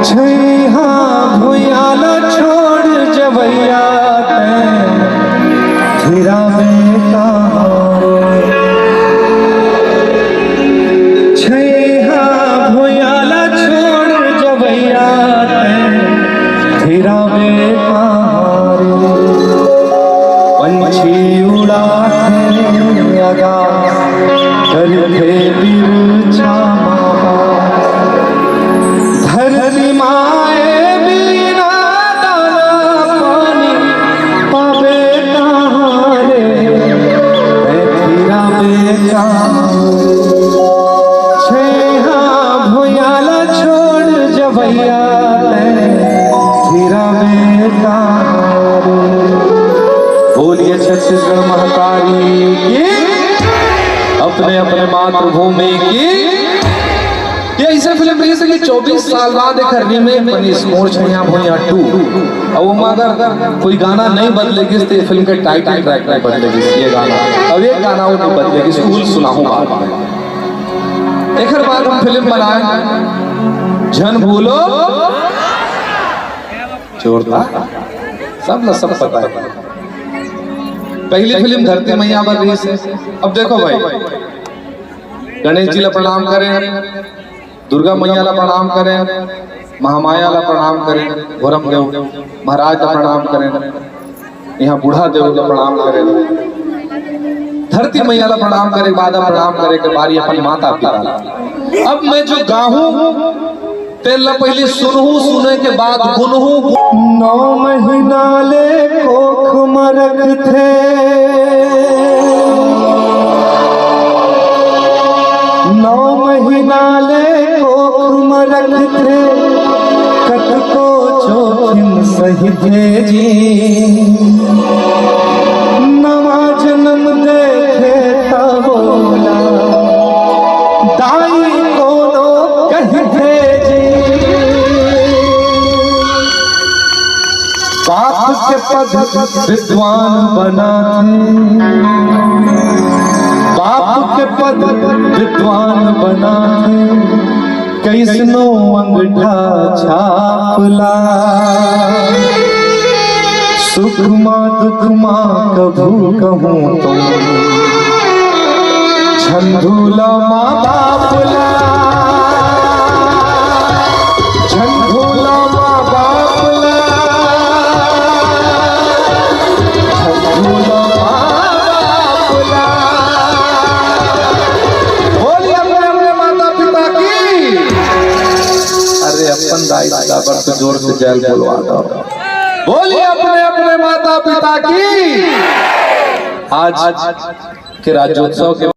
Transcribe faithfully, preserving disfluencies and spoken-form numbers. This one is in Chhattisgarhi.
छैहा भुइयां ला छोड़ जवैया तैं, फिरावे कहाँ रे? छैहा भुइयां ला छोड़ जवैया तैं, फिरावे कहाँ रे? पंछी उड़ाथे आकाश, करथे बिरछा मा बास। धरती माए बिना दाना पानी पाबे कहाँ रे? तैं फिराबे कहाँ? छैहा भुइयां ला छोड़ जवैया तैं, फिराबे कहाँ रे? बोलिए छत्तीसगढ़ महतारी की, अपने अपने मातृभूमि की। ये ऐसे फिल्म रहिस हे कि चौबीस साल बाद एकर रीमेक बनिस, मोर छैहा भुइयां टू। अब ओमा अगर कोई गाना नहीं बदले गिस, तो ये फिल्म के टाइटल ट्रैक नहीं बदले गिस, ये गाना। अब एक गाना वो नहीं बदले गिस, वो सुनाहूं बाद में। एकर बाद हम फिल्म बनाए झन भूलो, जोरदार, सब ला सब पता हे। पहली फिल्म धरती मैया बर रहिस हे। अब देखो भाई, गणेश जी ला प्रणाम करें, दुर्गा मैया ला प्रणाम करें, महामाया ला प्रणाम करें, भोरम देव महाराज ला प्रणाम करें, इहाँ बूढ़ा देव ला प्रणाम करें, धरती मैया ला प्रणाम करे के बाद, प्रणाम करे के बारी अपन माता पिता ला। अब मैं जो गाहूं, तेला पहली सुनहूं, सुने के बाद गुनहूं। नौ महीना ले कोख म रखथे, नौ महीना ले कोख म रखथे, कतको जोखिम सहिथे जी। नवा जन्म देथे त ओला दाई कोनो कहिथे जी। बाप के पद विद्वान बनाथे, बाप के पद विद्वान बनाथे, कइसनो अंगठा छाप ला। सुख मा दुख मा कभू कहूं तो झंझोला माँ बाप ला, झंझोला माँ बाप ला, झंझोला माँ बाप ला। बोलिए अपने अपने माता पिता की। अरे अपन दाई दादा बर तो जोर से जय बोलवा दो। बोलिए अपने अपने माता पिता की। आज के राज्योत्सव के